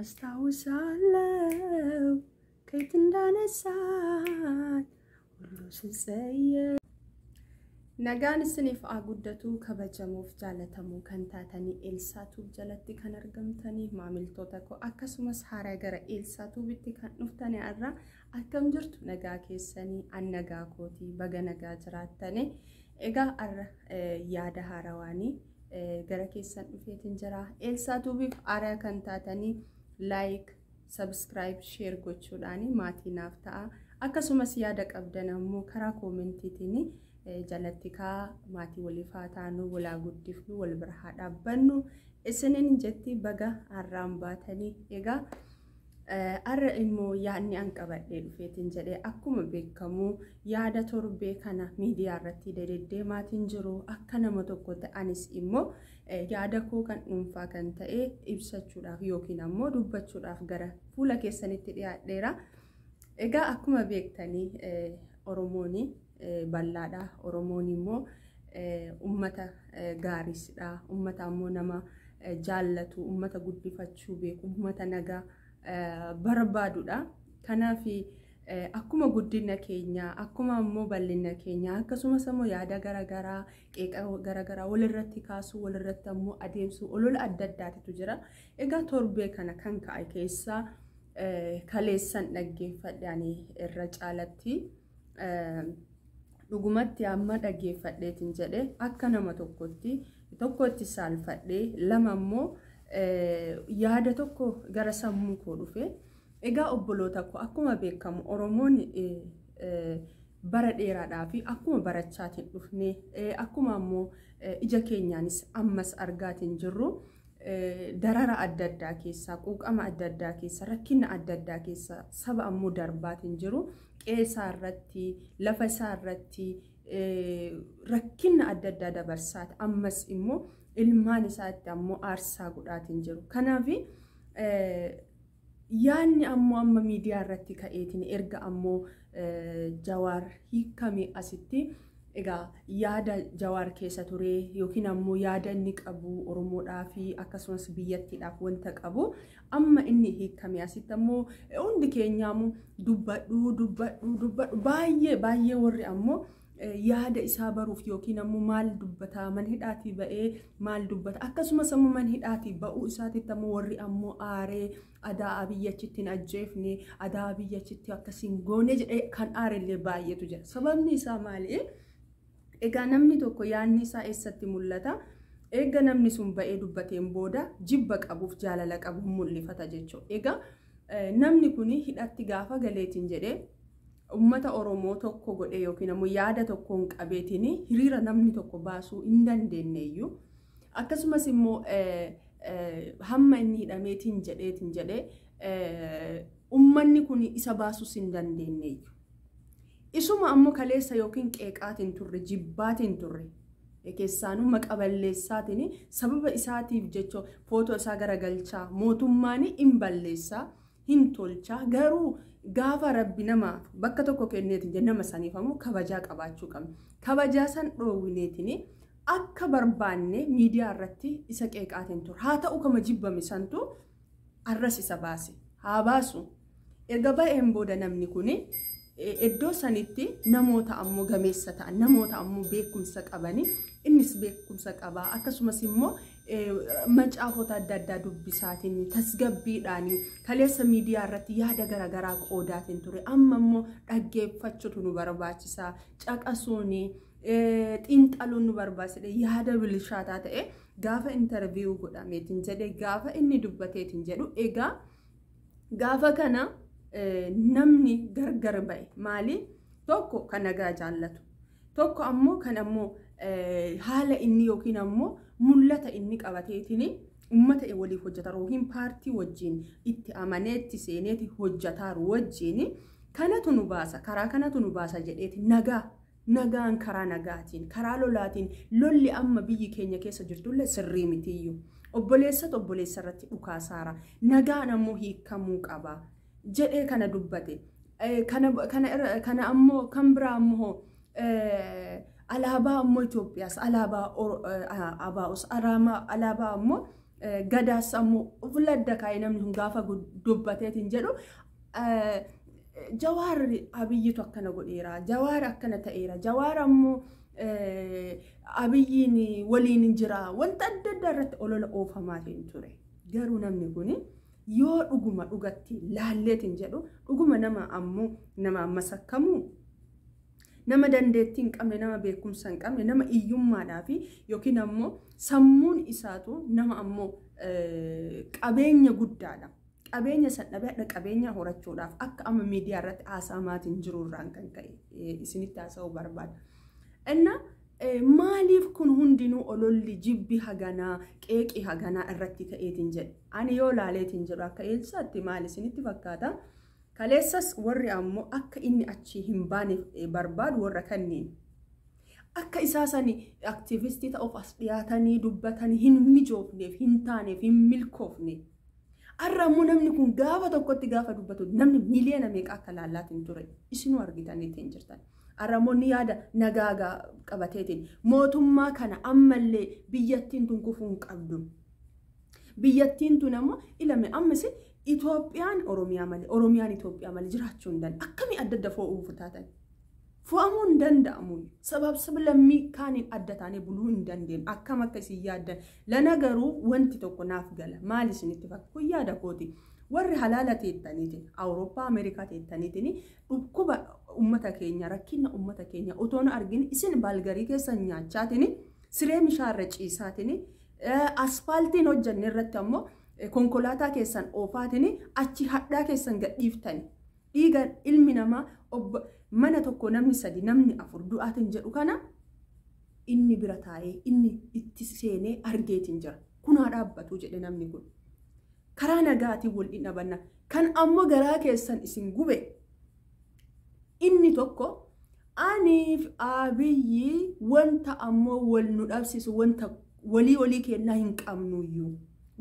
አስታውሳለሁ ከየት እንዳነሳኝ ሁሉ ስጸየፍ። Nagaan isiniif haa guddatu. Kabajamuuf jaalatamuu kan taatanii Eelsaa Tuub jalatti kan argamtanii maamiltoota koo, akkasumas haaraa gara Eelsaa Tuubitti kan dhuftanii, irraa akkam jirtu? Nagaa keessanii? An nagaa kootii, baga nagaa jiraattanii. Egaa har'a yaada haarawaanii gara keessan dhufeetiin jira. Eelsaa Tuubiif haaraa kan taatanii like, subscribe, share gochuudhaan maatii naaf ta'a. Akkasumas yaada qabdan ammoo karaa koomentiitiin jalatti kaa maatii waliif haa taanu, walaa guddifnu, wal bira haa dhaabbannu isiniin jetti. Baga har'aan baatanii. Egaa har'a immoo yaadni an qabadhee dhufeetiin jedhee, akkuma beekamu yaada torbee kana miidiyaa irratti deddeemaatiin jiru, akka nama tokkotti anis immoo yaada koo kan dhuunfaa kan ta'e ibsachuudhaaf yookiin ammoo dubbachuudhaaf gara fuula keessanitti dhiyaadheera. Egaa akkuma beektanii Oromoon bal'aadha. Oromoon immoo uummata gaariidha. Uummata ammoo nama jaallatu, uummata guddifachuu beeku, uummata nagaa barbaadudha. Kanaaf akkuma guddina keenyaa, akkuma ammoo bal'ina keenyaa, akkasumas ammoo yaada garaagaraa, qeeqa garaagaraa walirratti kaasuu, walirratti ammoo adeemsuu, olola adda addaatitu jira. Egaa torbee kana kan ka'e keessaa kaleessan dhaggeeffadhe ani irra caalatti. Dhugumatti amma dhaggeeffadheetiin jedhe akka nama tokkotti tokkotti saalfadhee, lama ammoo yaada tokko gara sammuu koo dhufe. Egaa obboloota koo, akkuma beekamu Oromoon bara dheeraadhaa fi akkuma barachaatiin dhufne, akkuma ammoo ija keenyaanis ammas argaatiin jirru, darara adda addaa keessa, quuqama adda addaa keessa, rakkina adda addaa keessa saba ammoo darbaatiin jiru, qe'ee isaa irratti, lafa isaa irratti rakkina adda addaa dabarsaati, ammas immoo ilmaan isaatti ammoo aarsaa godhaatiin jiru. Kanaaf yaadni ammoo amma miidiyaa irratti ka'eetiin erga ammoo Jawaar hiikame asitti, egaa yaada Jawaar keessa ture yookiin ammoo yaada inni qabu Oromoodhaa fi akkasumas biyyattiidhaaf wanta qabu, amma inni hiikame asitti ammoo hundi keenyaamu dubbadhu, dubbadhu, dubbadhu, baay'ee baay'ee warri ammoo yaada isaa baruuf yookiin ammoo maal dubbata, man hidhaatii ba'ee maal dubbata, akkasumas ammoo man hidhaatii ba'uu isaatitti ammoo warri ammoo aaree adaa Abiyyi achitti hin ajjeefne, adaa Abiyyi achitti akkasiin goone jedhee kan aarellee baay'eetu jira. Sababni isaa maali? Egaa namni tokko yaadni isaa eessatti mul'ata? Eega namni sun ba'ee dubbateen booda jibba qabuuf jaalala qabu mul'ifata jechuudha. Egaa namni kun hidhatti gaafa galeetiin jedhee uummata Oromoo tokko godhee yookiin ammoo yaada tokkoon qabeetiin hiriira namni tokko baasuu hin dandeenyeyyuu. Akkasumas immoo hamma inni hidhameetiin jedheetiin jedhee uummanni kun isa baasuus hin dandeenyeyyuu. Isuma ammoo kaleessa yookiin qeeqaatiin turre, jibbaatiin turre, keessaanuu maqa balleessaatiin sababa isaatiif jecha footoo isaa garagalchaa, mootummaan hin balleessaa, hin tolchaa, garuu gaafa Rabbi namaaf bakka tokko kenneetiin nama saniif ammoo kabajaa qabaachuu qabna. Kabajaa san dhoowwineetiin akka barbaanne miidiyaa irratti isa qeeqaatiin ture. Haa ta'u, kama jibbame santu arras isa baase. Haa baasu. Erga ba'een booda namni kuni iddoo sanitti namoota ammoo gameessa ta'an, namoota ammoo beekumsa qabanii, innis beekumsa qabaa, akkasumas immoo macaafota adda addaa dubbisaatiin tasgabbiidhaan kaleessa miidiyaa irratti yaada garaagaraa qoodaatiin ture, amma immoo dhaggeeffachuutu nu barbaachisaa, caqasuun, xiinxaluun nu barbaachisa, yaada bilchaataa ta'e gaafa interview godhameetiin jedhe, gaafa inni dubbateetiin jedhu, egaa gaafa kana namni gargar ba'e. Maali? Tokko kan nagaa jaallatu, tokko ammoo kan ammoo haala inni yookiin ammoo mul'ata inni qabateetiin uummata waliif hojjetaaru yookiin paartii wajjin itti amaneetti seeneeti hojjetaaru wajjin kanatu nu baasa, karaa kanatu nu baasa jedheeti nagaa nagaan karaa nagaatiin, karaa lolaatiin, lolli amma biyyi keenya keessa jirtullee sirrii mitiyyuu, obboleessatu obboleessa irratti dhukaasaara, nagaan ammoo hiikamuu qaba jedhee kana dubbate. Kana ammoo kan biraa ammoo alaabaa ammoo Itoophiyaas, alaabaa ABOs, alaabaa ammoo Gadaas ammoo fuuldura kaa'ee namni kun gaafa dubbateetiin jedhu Jawaar Abiyyitu akkana godheera, Jawaar akkana ta'eera, Jawaar ammoo Abiyyiin waliin jira, wanta adda addaa irratti olola oofamaatiin ture. Garuu namni kun yoo dhuguma dhugatti laalleetiin jedhu dhuguma nama ammoo nama ammas akkamuu nama dandeettii hin qabne, nama beekumsa hin qabne, nama iyyummaadhaa fi yookiin ammoo sammuun isaatu nama ammoo qabeenya guddaadha. Qabeenya san dhabee hadha qabeenya horachuudhaaf akka amma miidiyaa irratti haasa'amaatiin jiru irraan kan ka'e isinitti haasa'uu barbaada. Inna maaliif kun hundinuu ololli jibbi haganaa qeeqii haganaa irratti ka'eetiin jedhe? Ani yoo laaleetiin jedhu akka eessaatti maal isinitti fakkaata? Kaleessas warri ammoo akka inni achii hin baane barbaadu warra kanneen. Akka isaa sani aktiivistii ta'uuf as dhiyaatanii dubbatanii hin mijoofneef, hin taaneef, hin milkoofne. Har'a ammoo namni kun gaafa tokkotti gaafa dubbatu namni miiliyoona meeqa akka laallaatiin ture isinuu argitaniitiin jirtan. Har'a ammoo ni yaada nagaagaa qabateetiin mootummaa kana ammallee biyyattiin tun kufuu hin qabdu. Biyyattiin tun ammoo ilame ammas Itoophiyaan Oromiyaa malee, Oromiyaan Itoophiyaa malee jiraachuu hin danda'u. Akkamii adda adda fo'uuf taatan? Fo'amuu hin danda'amu. Sabab sablammii kaaniin adda taanee buluu hin dandeenyu. Akkam akka isin yaaddan. Lana garuu wanti tokko naaf gala. Maal isinitti fakkaata? Kun yaada kooti. Warri halaala teettaniitiin, Awurooppaa, Ameerikaa teettaniitiin dhukkuba uummata keenya, rakkina uummata keenya otoo nu argin isin baalgarii keessan nyaachaatiin, siree mishaarra ciisaatiin, aspaaltiin hojjanne irratti ammoo konkolaataa keessan oofaatiin achi hadhaa keessan gadhiiftani. Dhiiga ilmi namaa mana tokko namni sadi namni afur du'aatiin jedhu kana inni bira taa'ee inni itti seenee argeetiin jira. Kunaa dhaabbatu jedhe namni kun. Karaa nagaatiin wal dhabanna. Kan ammoo garaa keessan isin gube inni tokko aniif Abiyyi wanta ammoo wal nu dhabsiisu wanta walii walii kennaa hin qabnuyyuu.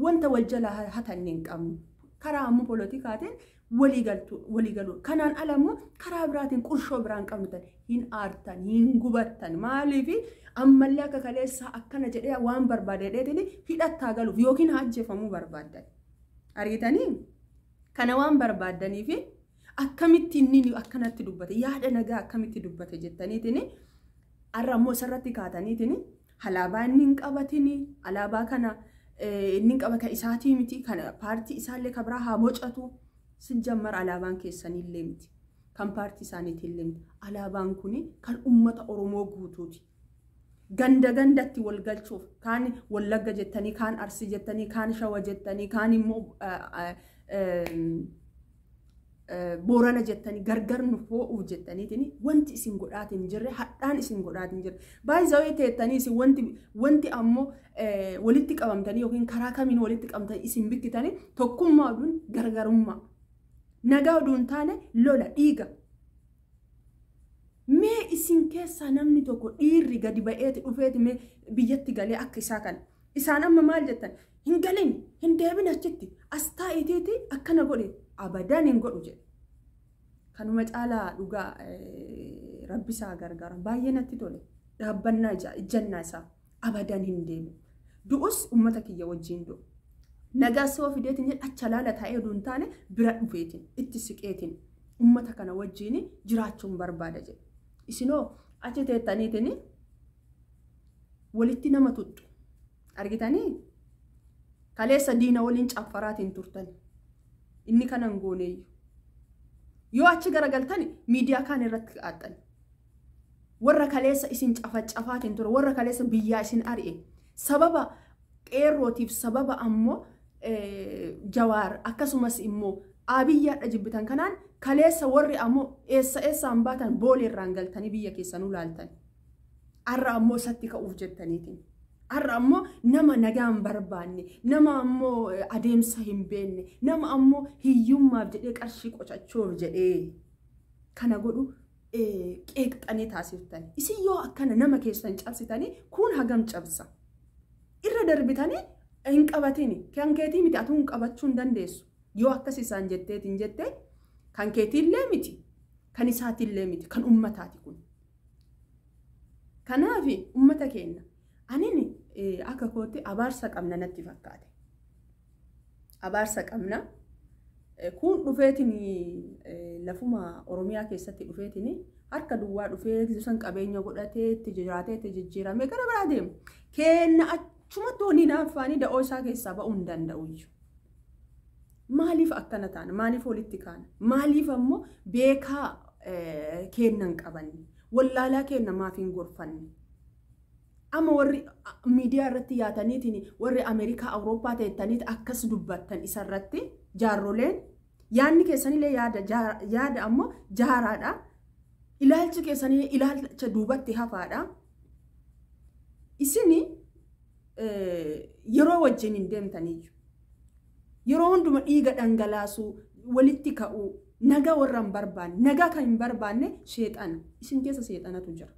Wanta wal jala hatanne hin qabnu. Karaa ammoo poolitikaatiin walii galuu. Kanaan ala immoo karaa biraatiin qurshoo biraan qabnu tan hin aartan, hin gubattan. Maaliif ammallee akka kaleessaa akkana jedhee waan barbaade jedheetiin hidhattaa galuuf yookiin ajjeefamuu barbaaddan. Argitanii? Kana waan barbaaddaniif akkamitti inni akkanatti dubbate, yaada nagaa akkamitti dubbate jettaniitiin har'a ammoo isarratti kaataniitiin alaabaa inni hin qabatini, alaabaa kana inni qaba kan isaatii miti, kan paartii isaallee kan biraa haa bocatu. Sijjammar alaabaan keessanillee miti, kan paartii isaaniitillee miti. Alaabaan kun kan uummata Oromoo guutuuti. Ganda gandatti wal galchuuf kaan Wallagga jettanii, kaan Arsii jettanii, kaan Shawa jettanii, kaan immoo Boorana jettanii gargar nu foo'uuf jettaniitiin wanti isin godhaatiin jirre, hadhaan isin godhaatiin jirre. Baay'ee teettanii isin wanti ammoo walitti qabamtanii yookiin karaa kamiin walitti qabamtanii isin bikkitanii tokkummaa oduun gargarummaa. Nagaa oduun taane lola dhiiga. Mee isin keessaa namni tokko dhiirri gadi ba'eeti dhufeeti mee biyyatti galee akka isaa kana. Isaan amma maal jettan? Hin galin, hin deebin achitti, as taa'itiiti akkana godhe abadan hin godhu jedhe. Kanuma caalaa dhugaa rabbisaa gargaara. Baay'ee natti tole. Dhaabbannaa ijjannaa isaa abadan hin deebi'u. Du'us uummata kiyya wajjin du'u. Nagaa soo fideetiin jedhe acha laala taa'ee oduu hin taane bira dhufeetiin itti siqeetiin uummata kana wajjin jiraachuun barbaada jedhe. Isinoo achi teettaniitiin walitti nama tuttu. Argitanii? Kaleessa diina waliin caffaraatiin turtan. Inni kanan gooneeyyu. Yoo achi garagaltani miidiyaa kaan irratti qaaxxan. Warra kaleessa isin cafacafaatiin ture, warra kaleessa biyyaa isin ari'e. Sababa qeerrootiif sababa ammoo Jawaar akkasumas immoo Abiyyaadha jibbitan kanaan kaleessa warri ammoo eessa eessaan baatan booleerraan galtanii biyya keessanuu laaltan. Har'a ammoo isatti ka'uuf jettaniitiin. Har'a ammoo nama nagaan barbaanne, nama ammoo adeemsa hin beekne, nama ammoo hiyyummaaf jedhee qarshii qocachuuf jedhee kana godhu qeeqxanii taasiftan. Isin yoo akkana nama keessan cabsitanii kun hagam cabsa? Irra darbitanii hin qabatini. Kan keetii miti, atuu hin qabachuu hin dandeessu. Yoo akkas isaan jetteetiin jette kan keetiillee miti, kan isaatiillee miti, kan ummataati kun. Kanaaf ummata keenya anin akka kootti abaarsa qabna natti fakkaate. Abaarsa qabna. Kun dhufeetiin lafuma Oromiyaa keessatti dhufeetiin harka duwwaa dhufee san qabeenya godhatee itti jiraatee itti jijjiiramee gara biraa deema. Kenna achumatti waliin naaffaanii da'oo isaa keessaa ba'uu hin danda'u. Maaliif akkana taana? Maaliif walitti kaana? Maaliif ammoo beekaa kennan qabanne? Wallaalaa kenna maaf hin gorfanne? Amma warri miidiyaa irratti yaataniitiin warri Ameerikaa Awurooppaa ta'ettaniit akkas dubbattan isarratti jaarroleen yaadni keessanillee yaada ammoo jaaraadha. Ilaalchi keessanillee ilaalcha duubatti hafaadha. Isin yeroo wajjin hin deemtaniyyuu. Yeroo hunduma dhiiga dhangalaasuu, walitti ka'uu, nagaa warra hin barbaanne, nagaa kan hin barbaanne sheexana. Isin keessa sheexanatu jira.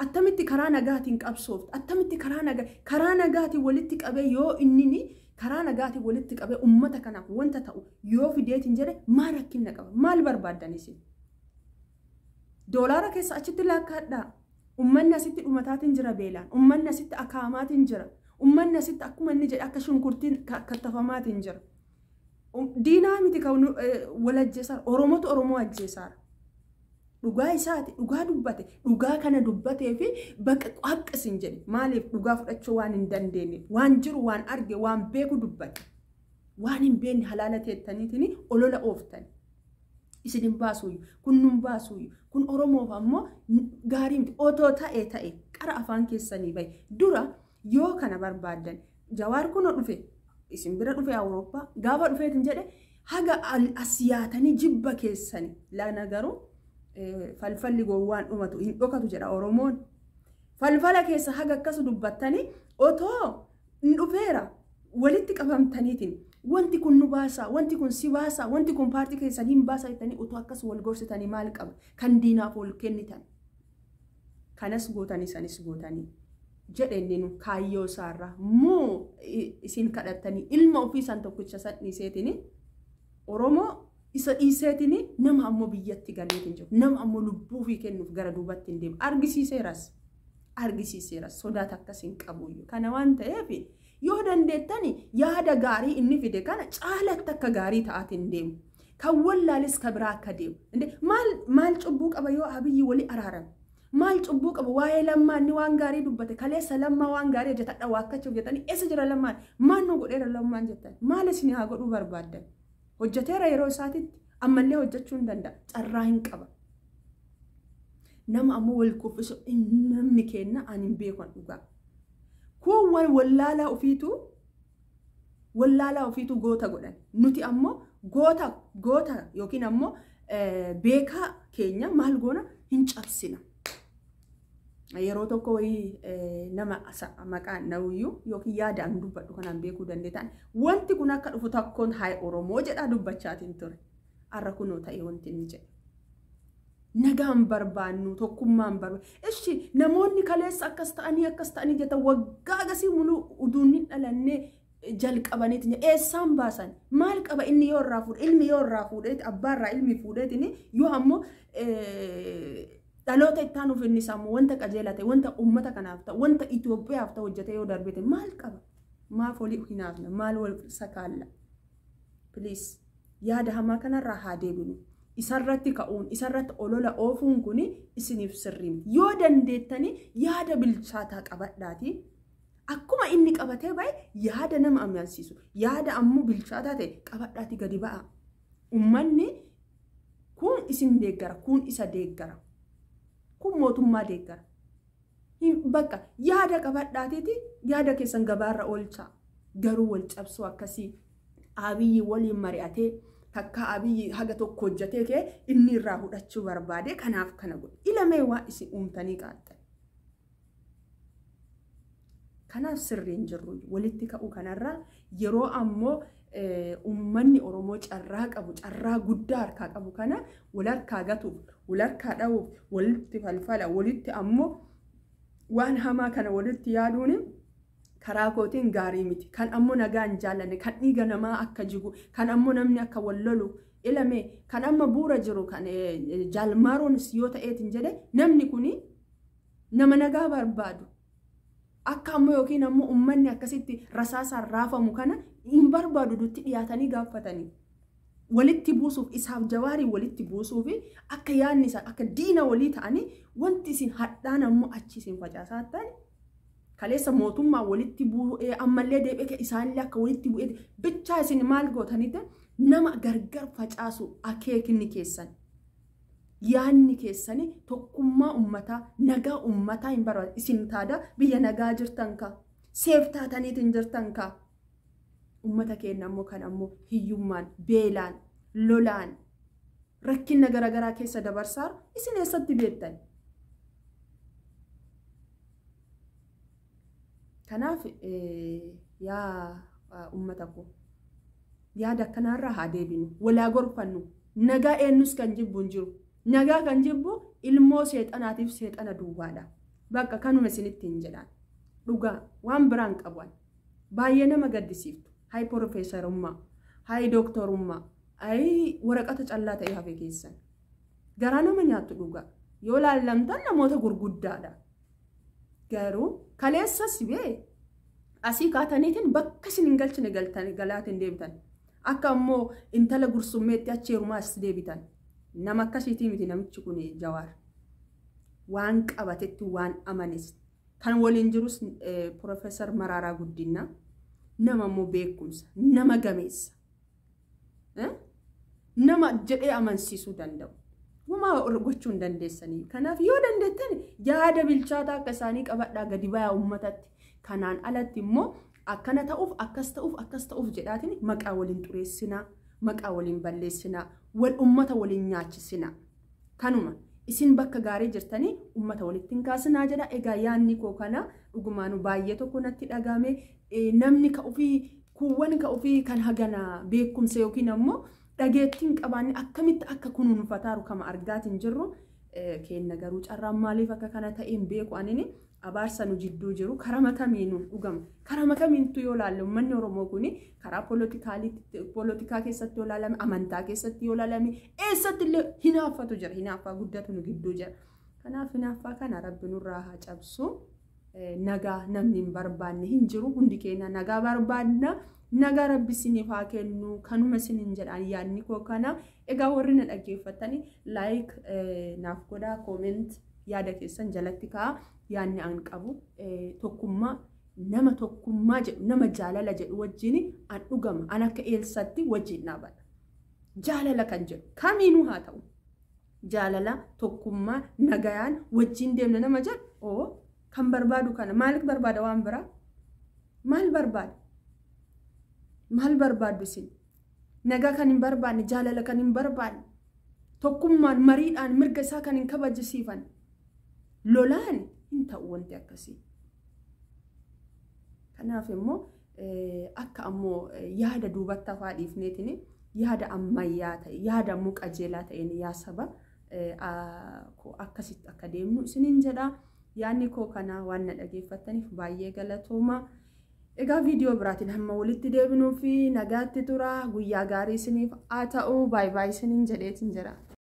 Attamitti karaa nagaatiin qabsooftu, attamitti karaa nagaatiin walitti qabee yoo inni karaa nagaatiin walitti qabee uummata kanaaf wanta ta'u yoo fideetiin jedhe maal rakkina qaba? Maal barbaaddan isin? Doolaara keessa achitti laakkaadhaa. Uummanni asitti dhumataatiin jira beelaan. Uummanni asitti akaamaatiin jira. Uummanni asitti akkuma inni jedhe akka shunkurtiin kattafamaatiin jira. Diinaa miti kan wal ajjeesaara. Oromotu Oromoo ajjeesaara. Dhugaa isaati, dhugaa dubbate, dhugaa kana dubbatee fi bakka qaaqqis hin jedhe. Maaliif dhugaa fudhachuu waan hin dandeenyeef, waan jiru, waan arge, waan beeku dubbate. Waan hin beekne halaala teettaniitiin olola ooftan. Isin hin baasuuyyu, kun nun baasuuyyu, kun Oromoof ammoo gaarii miti. Otoo ta'e ta'e qara afaan keessanii bahe. Dura yoo kana barbaaddan, Jawaar kun dhufe, isin bira dhufe Awurooppaa, gaafa dhufeetiin jedhe haga as yaatanii jibba keessanii lana garuu falfalli gowwaan dhumatu hin dhokatu jedha Oromoon. Falfala keessa haga akkas dubbattanii otoo hin dhufeera walitti qabamtaniitiin wanti kun nu baasaa, wanti kun si baasaa, wanti kun paartii keessanii hin baasaa jettanii otoo akkas wal gorsitanii maal qaba? Kan diinaaf wal kennitan. Kanas gootanii sanis gootanii. Jedhe inni nu kaayyoo isaarraa moo isin kadhattanii ilma ofii san tokkicha san dhiiseetiin Oromoo isa dhiiseetiin nama ammoo biyyatti galeetiin jiru. Nama ammoo lubbuu ofii kennuuf gara duubatti hin deemu. Argisiiseeras. Argisiiseeras. Sodaata akkas hin qabuyyuu. Kana waan ta'eef yoo dandeettani yaada gaarii inni fide kana caalatti akka gaarii ta'aatiin deemu. Kan wallaalis ka biraa akka deemu. Maal cubbuu qaba yoo Abiyyi wali araarame? Maal cubbuu qaba waa'ee Lammaa inni waan gaarii dubbate kaleessa Lammaa waan gaarii hojjetadha waakkachuuf jettanii eessa jira Lammaan? Maal nu godheera Lammaan jettan? Maal isin haa godhuu barbaaddan? Hojjeteera yeroo isaatitti ammallee hojjechuu hin danda'a. Carraa hin qaba. Nama ammoo wal kuffisu namni kenna ani hin beeku dhugaa. Kun wallaalaa ofiitu goota godhan. Nuti ammoo goota yookiin ammoo beekaa keenya maal goona hin cabsina. Yeroo tokko wayii nama maqaan na'uyyuu yookiin yaadaan dubbadhu kanaan beekuu dandeetan wanti kun akka dhufu takkoon haay Oromoo jedhaa dubbachaatiin ture. Har'a kunoo ta'e wanti inni jedhe. Nagaan barbaannu, tokkummaan barbaannu. Ishi namoonni kaleessa akkas ta'anii jettan waggaa agasii muluu uduunni dhalannee jalqabaniitiin eessaan baasan? Maal qaba inni yoo irraa fuudhe, ilmi yoo irraa fuudheeti, abbaa irraa ilmi fuudheetiin yoo ammoo dhaloota itti aanuuf inni sammuu wanta qajeelaa ta'e, wanta uummata kanaaf ta'u, wanta Itoophiyaaf ta'u hojjetee yoo darbete maal qaba? Maaf walii hinaafna? Maal wal sakaalla? Please yaada hamaa kanarraa haa deebinu. Isarratti ka'uun, isarratti olola oofuun kun isiniif sirrii miti. Yoo dandeettanii yaada bilchaataa qabadhaati. Akkuma inni qabatee bahe yaada nama amansiisu, yaada ammoo bilchaataa ta'e qabadhaati gadi ba'a. Uummanni kun isin deeggara, kun isa deeggara. Kun mootummaa deeggara. Bakka yaada qabadhaatiiti yaada keessan gabaarra oolchaa. Garuu wal cabsuu akkasii Abiyyi waliin mari'atee takka Abiyyi haga tokko hojjetee kee inni irraa fudhachuu barbaade kanaaf kana godhe. Ilamee waa isin uumtanii qaaxxan. Kanaaf sirriin jirru walitti ka'uu kanarraa yeroo ammoo uummanni Oromoo carraa qabu, carraa guddaa harkaa qabu kana wal harkaa gatuuf, wal harkaa dha'uuf, walitti falfala, walitti ammoo waan hamaa kana walitti yaaduun karaa kootiin gaarii miti. Kan ammoo nagaa hin jaallanne, kan dhiiga namaa akka jigu, kan ammoo namni akka wal lolu ilame, kan amma bu'uura jiru kan jaalmaaroonis yoo ta'eetiin jedhe namni kuni nama nagaa barbaadu. Akka ammoo yookiin ammoo uummanni akkasitti rasaasaan raafamu kana hin barbaadu dutti dhiyaatanii gaafatanii. Walitti buusuuf isaaf Jawaarii walitti buusuuf akka yaadni isaa akka diina walii ta'anii wanti isin hadhaan ammoo achi isin facaasaa ta'an kaleessa mootummaa walitti bu'ee ammallee deebi'ee isaanillee akka walitti bu'ee bichaa isin maal gootanitti nama gargar facaasu akeekni keessan. Yaanni keessanii tokkummaa uummataa nagaa uummataa hin barbaadu isin taada biyya nagaa jirtan ka seef taataniitiin jirtan ka uummata keenya ammoo kan ammoo hiyyummaan beelaan lolaan rakkina garaagaraa keessa dabarsaa isin eessatti beektan. Kanaaf yaa uummata koo yaada akkanaarraa haa deebinu walaa gorfannu nagaa eenyus kan jibbu hin jiru. Nagaa kan jibbu ilmoo seexanaatiif seexana duwwaadha. Bakka kanuma isinitti hin jedhaan. Dhugaa waan biraan qaban. Baay'ee nama gaddisiiftu. Hayi piroofeesarummaa, hayi dooktorummaa, hayi waraqata callaa ta'e hafe keessan. Garaa nama nyaattu dhugaa. Yoo laallamtan namoota gurguddaadha. Garuu kaleessas bee asii kaataniitiin bakka isin hin galchine galaatiin deebitan. Akka ammoo intala gursummeetti achi heerumaas deebitan. Nama akkasiitii miti namichi kun Jawaar. Waan qabatetti waan amanes. Kan waliin jirus Piroofeesar Mararaa Guddinaa nama immoo beekumsa, nama gameessa, nama jedhee amansiisuu danda'u. Homaa gochuu hin dandeessanii. Kanaaf yoo dandeettan yaada bilchaataa akka isaanii qabadhaa gadi bayaa uummatatti. Kanaan alatti immoo akkana ta'uuf akkas ta'uuf akkas ta'uuf jedhaatiin maqaa waliin xureessinaa, maqaa waliin balleessinaa, wal uummata waliin nyaachisinaa. Kanuma isin bakka gaarii jirtanii uummata walitti hin kaasinaa jedha. Egaa yaadni koo kana dhugumaanuu baay'ee tokko natti dhagahame. Namni ka ofii kuuwwan ka ofii kan hagana beekumsa yookiin ammoo dhageettiin qabaanne akkamitti akka kunuunfataaru kama argaatiin jirru kenna garuu carraan maaliif akka kana ta'een beeku anini abaarsa nu jidduu jiru karaa kamiinuu dhugama. Karaa kamiintu yoo laalle uummanni Oromoo kuni karaa poolitikaa keessatti yoo laalame amantaa keessatti yoo laalame eessatti illee hinaaffatu jira. Hinaaffaa guddatu nu gidduu jira. Kanaaf hinaaffaa kana rabbi nurraa haa cabsu. Nagaa namni hin barbaanne hin jiru. Hundi keenya nagaa barbaadna. Nagaa rabbi isiniif haa kennu. Kanuma isiniin jedhaan yaadni koo kana. Egaa warri na dhaggeeffatanii like naaf godhaa comment yaada keessan jalatti kaa'a. Yaadni an qabu tokkummaa nama tokkummaa jedhu nama jaalala jedhu wajjin an dhugama an akka eelsatti wajjin dhaabadha. Jaalala kan jedhu kamiinuu haa ta'u jaalala tokkummaa nagayaan wajjin deemna nama jedhu oo kan barbaadu kana maaliif barbaada waan biraa maal barbaada maal barbaaddu isin nagaa kan hin barbaanne jaalala kan hin barbaanne tokkummaan mariidhaan mirga isaa kan hin kabajisiifan lolaan hin ta'u wanti akkasii. Kanaaf immoo akka ammoo yaada duubatti hafaa dhiifneetiin yaada ammayyaa ta'e yaada ammoo qajeelaa ta'een yaa saba akkasitti akka deemnu isiniin jedha. Yaadni koo kana waan na dhageeffattaniif baay'ee galatooma. Egaa viidiyoo biraatiin hamma walitti deebinuu fi nagaatti tura. Guyyaa gaarii isiniif haa ta'u. Baay'ee baay'ee isiniin jedheetiin jira.